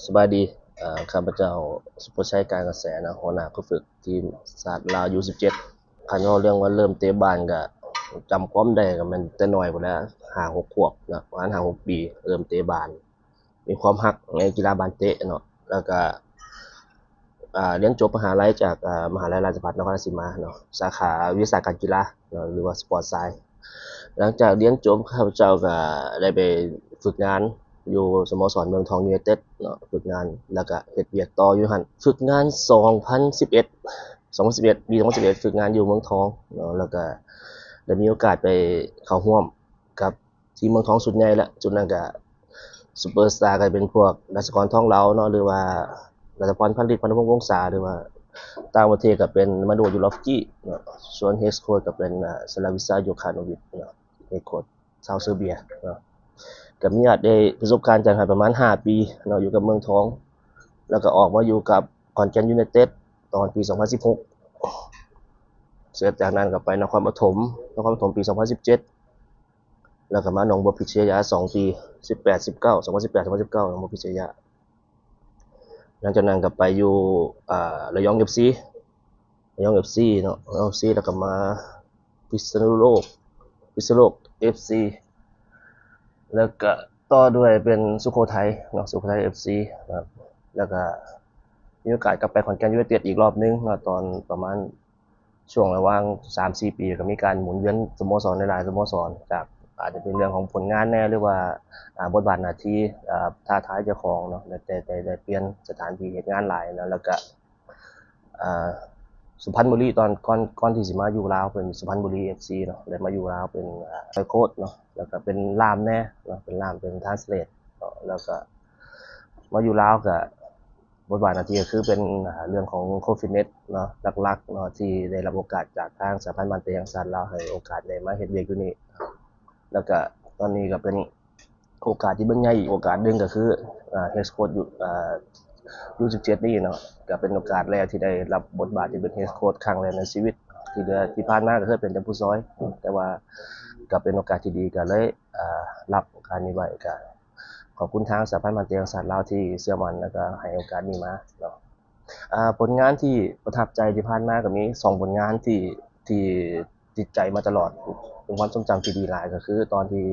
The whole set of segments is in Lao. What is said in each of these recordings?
ສະບາຍດີ ເອີ ຂ້າພະເຈົ້າ ສຸພະໄຊ ການກະແສເນາະ ຫົວໜ້າຜູ້ຝຶກທີມຊາດລາວ ຢູສິບເຈັດ ຄັນເວົ້າເລື່ອງວ່າເລີ່ມເຕະບານກະ ຈຳຄວາມໄດ້ກະແມ່ນແຕ່ນ້ອຍພຸ້ນແຫຼະ ຫ້າຫົກຂວບເນາະ ປະມານຫ້າຫົກປີ ເລີ່ມເຕະບານ ມີຄວາມຮັກໃນກິລາບານເຕະເນາະ ແລ້ວກະ ອ່າ ຮຽນຈົບມະຫາໄລຈາກ ອ່າ ມະຫາໄລລາຊະພັດນະຄອນລາຊະສີມາເນາະ ສາຂາວິຊາການກິລາເນາະ ຫຼືວ່າສະປອດໄຊ ຫຼັງຈາກຮຽນຈົບ ຂ້າພະເຈົ້າກະໄດ້ໄປຝຶກງານຢູ່ສະໂມສອນເມືອງທອງຢູໄນເຕັດເນາະ ຝຶກງານ ແລ້ວກະເຮັດວຽກຕໍ່ຢູ່ຫັ້ນ ຝຶກງານສອງພັນສິບເອັດ ສອງພັນສິບເອັດ ປີສອງພັນສິບເອັດ ຝຶກງານຢູ່ເມືອງທອງເນາະ ແລ້ວກະໄດ້ມີໂອກາດໄປເຂົ້າຮ່ວມກັບ ທີ່ເມືອງທອງຊຸດໃຫຍ່ແຫຼະ ຊຸດນັ້ນກະຊຸບເປີສະຕາກະເປັນພວກ ລັດສະກອນ ທອງເລົາເນາະ ຫຼືວ່າ ລັດສະພອນ ພັນລິດ ພັນພົງ ວົງສາ ຫຼືວ່າ ຕ່າງປະເທດກະເປັນ ມາໂດ ຢູໂຣຟກີເນາະ ສ່ວນເຮດໂຄດກະເປັນ ອາ ສະລາວິຊາ ໂຢຄາໂນວິດເນາະ ເຮດໂຄດຊາວເຊີເບຍເນາະ ກະມີໂອກາດໄດ້ປະສົບການຈັດໃຫ້ປະມານຫ້າປີເນາະ ຢູ່ກັບເມືອງທອງ ແລ້ວກະອອກມາຢູ່ກັບຂອນແກ່ນຢູໄນເຕັດ ຕອນປີສອງພັນສິບຫົກ ເສັດຈາກນັ້ນກະໄປນະຄອນປະຖົມ ນະຄອນປະຖົມປີສອງພັນສິບເຈັດ ແລ້ວກະມາໜອງບົວພິດວິທະຍາສອງປີ ສິບແປດ ສິບເກົ້າ ສອງພັນສິບແປດ ສອງພັນສິບເກົ້າ ໜອງບົວພິດວິທະຍາ ຫຼັງຈາກນັ້ນກະໄປຢູ່ ອາ ລະຍອງເອັຟຊີ ລະຍອງເອັຟຊີເນາະ ລະຍອງເອັຟຊີ ແລ້ວກະມາພິສນຸໂລກ ພິສນຸໂລກເອັຟຊີ ແລ້ວກະຕໍ່ດ້ວຍເປັນສຸໂຂໄທເນາະ ສຸໂຂໄທເອັຟຊີເນາະ ແລ້ວກະມີໂອກາດກັບໄປຂອນແກ່ນຢູໄນເຕັດອີກລອບໜຶ່ງເນາະ ຕອນປະມານ ຊ່ວງລະຫວ່າງສາມສີ່ປີ ກະມີການໝູນວຽນສະໂມສອນຫຼາຍໆສະໂມສອນ ຈາກອາດຈະເປັນເລື່ອງຂອງຜົນງານແດ່ ຫຼືວ່າ ອາ ບົດບາດໜ້າທີ່ ອາ ທ້າທາຍເຈົ້າຂອງເນາະ ແຕ່ ແຕ່ ແຕ່ປ່ຽນສະຖານທີ່ເຮັດງານຫຼາຍເນາະ ແລ້ວກະ ອາ ສຸພັນບູລີ ຕອນກ່ອນ ກ່ອນທີ່ຊິມາຢູ່ລາວເປັນສຸພັນບູລີເອັຟຊີເນາະ ໄດ້ມາຢູ່ລາວເປັນ ອາ ໂຄດເນາະ ແລ້ວກະເປັນລ່າມແດ່ເນາະ ເປັນລ່າມ ເປັນທຣານສະເລດເນາະ ແລ້ວກະ ມາຢູ່ລາວກະ ບົດບາດໜ້າທີ່ກະຄືເປັນ ອາ ເລື່ອງຂອງໂຄດຟິດເນັດເນາະ ຫຼັກໆເນາະ ທີ່ໄດ້ຮັບໂອກາດຈາກທາງສະຫະພັນບານເຕະແຫ່ງຊາດລາວ ໃຫ້ໂອກາດໄດ້ມາເຮັດວຽກຢູ່ນີ້ ແລ້ວກະຕອນນີ້ກະເປັນໂອກາດທີ່ເບິ່ງໃຫຍ່ອີກໂອກາດໜຶ່ງກະຄື ອາ ເຮດໂຄດ ຢູ ອາ ຢູສິບເຈັດນີ້ເນາະ ກະເປັນໂອກາດແລກທີ່ໄດ້ຮັບບົດບາດທີ່ເປັນເຮດໂຄດຄັ້ງແລກໃນຊີວິດ ທີ່ເຫຼືອທີ່ຜ່ານມາກະເຄີຍເປັນແຕ່ຜູ້ຊ່ອຍ ແຕ່ວ່າກະເປັນໂອກາດທີ່ດີ ກະເລີຍ ອາ ຮັບໂອກາດນີ້ໄວ້ ກະ ຂອບຄຸນທາງສະຫະພັນບານເຕະແຫ່ງຊາດລາວທີ່ເຊື່ອໝັ້ນ ແລ້ວກະໃຫ້ໂອກາດນີ້ມາເນາະ ອາ ຜົນງານທີ່ປະທັບໃຈທີ່ຜ່ານມາກະມີສອງຜົນງານທີ່ ທີ່ຕິດໃຈມາຕະຫຼອດ ເປັນຄວາມຊົງຈຳທີ່ດີຫຼາຍ ກະຄືຕອນທີ່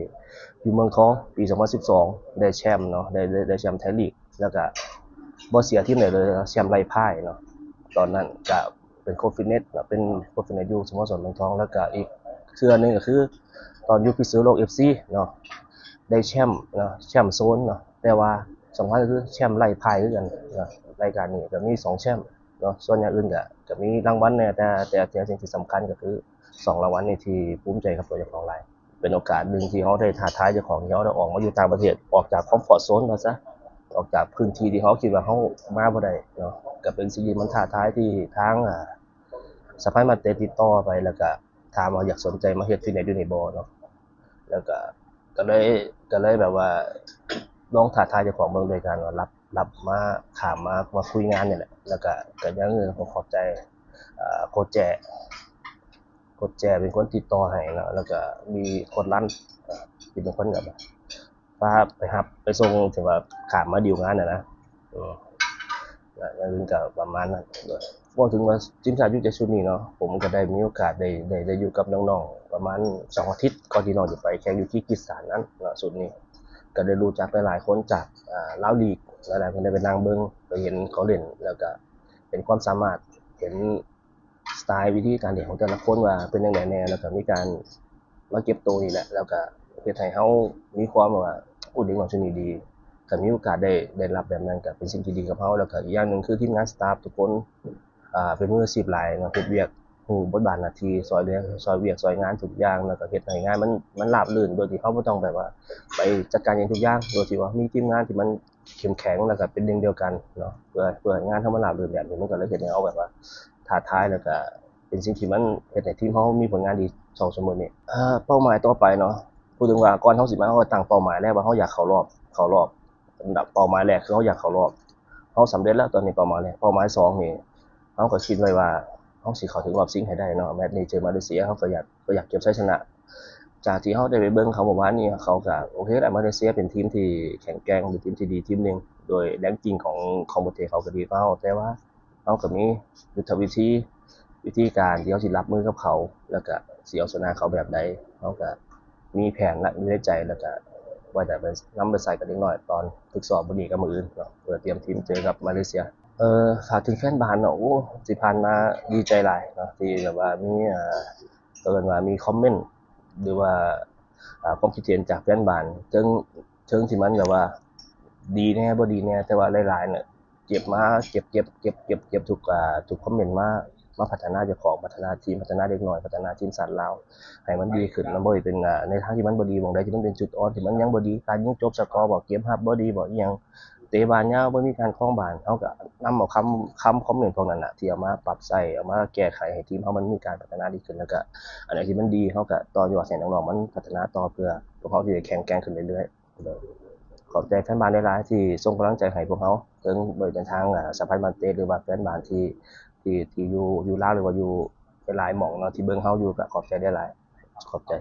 ຢູ່ເມືອງທອງປີສອງພັນສິບສອງ ໄດ້ແຊມເນາະ ໄດ້ ໄດ້ ໄດ້ແຊມໄທລີກ ແລ້ວກະບໍ່ເສຍທີມໃດເລີຍ ແຊມໄຮ້ພ່າຍເນາະ ຕອນນັ້ນກະ ເປັນໂຄດຟິດເນັດເນາະ ເປັນໂຄດຟິດເນັດຢູ່ສະໂມສອນເມືອງທອງ ແລ້ວກະອີກເທື່ອໜຶ່ງກະຄືຕອນຢູ່ພິສນຸໂລກເອັຟຊີເນາະ ໄດ້ແຊມເນາະ ແຊມໂຊນເນາະ ແຕ່ວ່າສຳຄັນກະຄືແຊມໄຮ້ພ່າຍຄືກັນເນາະ ລາຍການນີ້ກະມີສອງແຊມເນາະ ສ່ວນຢ່າງອື່ນກະ ກະມີລາງວັນແດ່ ແຕ່ ແຕ່ ແຕ່ສິ່ງທີ່ສຳຄັນກະຄືສອງລາງວັນນີ້ທີ່ພູມໃຈກັບຕົວເຈົ້າຂອງຫຼາຍ. ເປັນໂອກາດໜຶ່ງທີ່ເຮົາໄດ້ທ້າທາຍເຈົ້າຂອງ ທີ່ເຮົາໄດ້ອອກມາຢູ່ຕ່າງປະເທດ ອອກຈາກຄອມຟອດໂຊນວ່າຊະ ອອກຈາກພື້ນທີ່ທີ່ເຮົາຄິດວ່າເຮົາມາບໍ່ໄດ້ເນາະ ກະເປັນສິ່ງທີ່ມັນທ້າທາຍທີ່ທາງ ອາ ສະຫະພັນບານເຕະຕິດຕໍ່ໄປ ແລ້ວກະຖາມວ່າຢາກສົນໃຈມາເຮັດຟິດເນັດຢູ່ນີ້ບໍ່ເນາະ ແລ້ວກະ ກະເລີຍ ກະເລີຍແບບວ່າລອງທ້າທາຍເຈົ້າຂອງເບິ່ງໂດຍການວ່າຮັບ ຮັບມາ ຂ້າມມາ ມາຄຸຍງານນີ້ແຫຼະ ແລ້ວກະ ກະຍັງຂອບໃຈ ອາ ໂຄດແຈ ໂຄດແຈເປັນຄົນຕິດຕໍ່ໃຫ້ເນາະ ແລ້ວກະມີໂຄດລັນ ທີ່ເປັນຄົນແບບວ່າພາໄປຮັບໄປສົ່ງ ທີ່ວ່າຂ້າມມາດີວງານຫັ້ນນະ ອື ກະ ກະປະມານນັ້ນ. ເວົ້າເຖິງວ່າທີມຊາດຢູເຈັດຊຸດນີ້ເນາະ ຜົມກະໄດ້ມີໂອກາດໄດ້ ໄດ້ ໄດ້ຢູ່ກັບນ້ອງໆປະມານສອງອາທິດ ກ່ອນທີ່ນ້ອງຈະໄປແຂ່ງຢູ່ກີກິສຖານນັ້ນເນາະ ຊຸດນີ້ກະໄດ້ຮູ້ຈັກຫຼາຍໆຄົນຈາກ ອາ ລາວລີກ ຫຼາຍໆຄົນໄດ້ໄປນັ່ງເບິ່ງ ໄປເຫັນເຂົາຫຼິ້ນ ແລ້ວກະເຫັນຄວາມສາມາດ ເຫັນ ສະໄຕລ໌ວິທີການເຮັດຂອງແຕ່ລະຄົນວ່າເປັນຈັ່ງໃດແດ່ ແລ້ວກະມີການມາເກັບໂຕນີ້ແຫຼະ ແລ້ວກະເຮັດໃຫ້ເຮົາມີຄວາມແບບວ່າ ໂອ້ ເດັກນ້ອຍຊຸມນີ້ດີ ກະມີໂອກາດໄດ້ ໄດ້ຮັບແບບນັ້ນກະເປັນສິ່ງທີ່ດີກັບເຮົາ ແລ້ວກະອີກຢ່າງໜຶ່ງຄືທີມງານສະຕາຟທຸກຄົນ ອາ ເປັນມືອາຊີບຫຼາຍເນາະ ເຮັດວຽກ ຮູ້ບົດບາດໜ້າທີ່ ຊ່ອຍເຫຼືອ ຊ່ອຍວຽກຊ່ອຍງານທຸກຢ່າງ ແລ້ວກະເຮັດໃຫ້ງານມັນ ມັນລາບລື່ນ ໂດຍທີ່ເຮົາບໍ່ຕ້ອງແບບວ່າໄປຈັດການຫຍັງທຸກຢ່າງ ໂດຍທີ່ວ່າມີທີມງານທີ່ມັນ ເຂັ້ມແຂງ ແລ້ວກະເປັນໜຶ່ງດຽວກັນເນາະ ເພື່ອ ເພື່ອໃຫ້ງານເຮົາມັນລາບລື່ນແບບນີ້ ມັນກະເລີຍເຮັດໃຫ້ເຮົາແບບວ່າທ້າທາຍ ແລ້ວກະເປັນສິ່ງທີ່ມັນເຮັດໃຫ້ທີມເຮົາມີຜົນງານດີເທົ່າຊຸມື້ນີ້. ເປົ້າໝາຍຕໍ່ໄປເນາະ ເວົ້າເຖິງວ່າກ່ອນເຮົາຊິມາ ເຮົາກະຕັ້ງເປົ້າໝາຍແລ້ວວ່າເຮົາຢາກເຂົ້າລອບ ເຂົ້າລອບ ເປົ້າໝາຍແລກຄືເຮົາຢາກເຂົ້າລອບ ເຮົາສຳເລັດແລ້ວຕອນນີ້ເປົ້າໝາຍແລກ ເປົ້າໝາຍສອງນີ້ ເຮົາກະຄິດໄວ້ວ່າເຮົາຊິເຂົ້າເຖິງລອບຊິງໃຫ້ໄດ້ເນາະ ແມັດນີ້ເຈີມາເລເຊຍ ເຮົາກະຢາກ ກະຢາກເກັບໄຊຊະນະ ໃຈ ຈາກທີ່ເຮົາໄດ້ໄປເບິ່ງເຂົາເມື່ອວານນີ້ ເຂົາກໍໂອເຄແຫຼະ ມາເລເຊຍເປັນທີມທີ່ແຂງແກ່ງ ເປັນທີມທີ່ດີທີມໜຶ່ງ ໂດຍແຮງກິ້ງຂອງ ຂອງປະເທດເຂົາກໍດີກວ່າເຮົາ ແຕ່ວ່າເຮົາກໍມີຍຸດທະວິທີ ວິທີການທີ່ເຮົາຊິຮັບມືກັບເຂົາ ແລ້ວກະຊິເອົາຊະນະເຂົາແບບໃດ ເຮົາກະມີແຜນລະຢູ່ໃນໃຈ ແລ້ວກະວ່າຈະໄປນຳໄປໃຊ້ກັບເດັກນ້ອຍຕອນຝຶກຊ້ອມມື້ນີ້ກັບມື້ອື່ນເນາະ ເພື່ອຕຽມທີມເຈີກັບມາເລເຊຍ. ເອີ ຝາກເຖິງແຟນບານເນາະ ໂອ້ ທີ່ຜ່ານມາດີໃຈຫຼາຍເນາະ ທີ່ແບບວ່າມີ ເອີ ເອີ້ນວ່າມີຄອມເມັນ ຫຼືວ່າ ອາ ຄວາມຄິດເຫັນຈາກແຟນບານ ເຖິງ ເຖິງທີ່ມັນແບບວ່າດີແດ່ ບໍ່ດີແດ່ ແຕ່ວ່າຫຼາຍໆ ເກັບມາ ເກັບ ເກັບ ເກັບ ເກັບ ເກັບທຸກ ອາ ທຸກຄອມເມັນມາ ມາພັດທະນາເຈົ້າຂອງ ພັດທະນາທີມ ພັດທະນາເດັກນ້ອຍ ພັດທະນາທີມຊາດລາວໃຫ້ມັນດີຂຶ້ນ. ມັນບໍ່ໄດ້ເປັນ ອາ ໃນທາງທີ່ມັນບໍ່ດີ ໝ່ອງໃດທີ່ມັນເປັນຈຸດອ່ອນ ທີ່ມັນຍັງບໍ່ດີ ການຍິງຈົບສະກໍບໍ ເກມຮັບບໍ່ດີບໍ ອີ່ຫຍັງ ເຕະບານຍາວ ບໍ່ມີການຄອງບານ ເຮົາກໍນຳເອົາຄຳ ຄຳຄອມເມັນພວກນັ້ນນະ ທີ່ເອົາມາປັບໃຊ້ ເອົາມາແກ້ໄຂໃຫ້ທີມເຮົາມັນມີການພັດທະນາດີຂຶ້ນ ແລ້ວກໍອັນໃດທີ່ມັນດີ ເຮົາກໍຕໍ່ຍອດໃຫ້ນ້ອງໆມັນພັດທະນາຕໍ່ ເພື່ອພວກເຮົາຊິໄດ້ແຂງແກ່ງຂຶ້ນເລື້ອຍໆ. ຂອບໃຈແຟນບານຫຼາຍໆທີ່ສົ່ງກຳລັງໃຈໃຫ້ພວກເຮົາ ເຖິງບໍ່ເປັນທາງ ອາ ສະຫະພັນບານເຕະ ຫຼືວ່າແຟນບານທີ່ ທີ່ ທີ່ຢູ່ ຢູ່ລາວ ຫຼືວ່າຢູ່ຫຼາຍໆໝ່ອງເນາະ ທີ່ເບິ່ງເຮົາຢູ່ ກໍຂອບໃຈຫຼາຍໆ ຂອບໃຈ.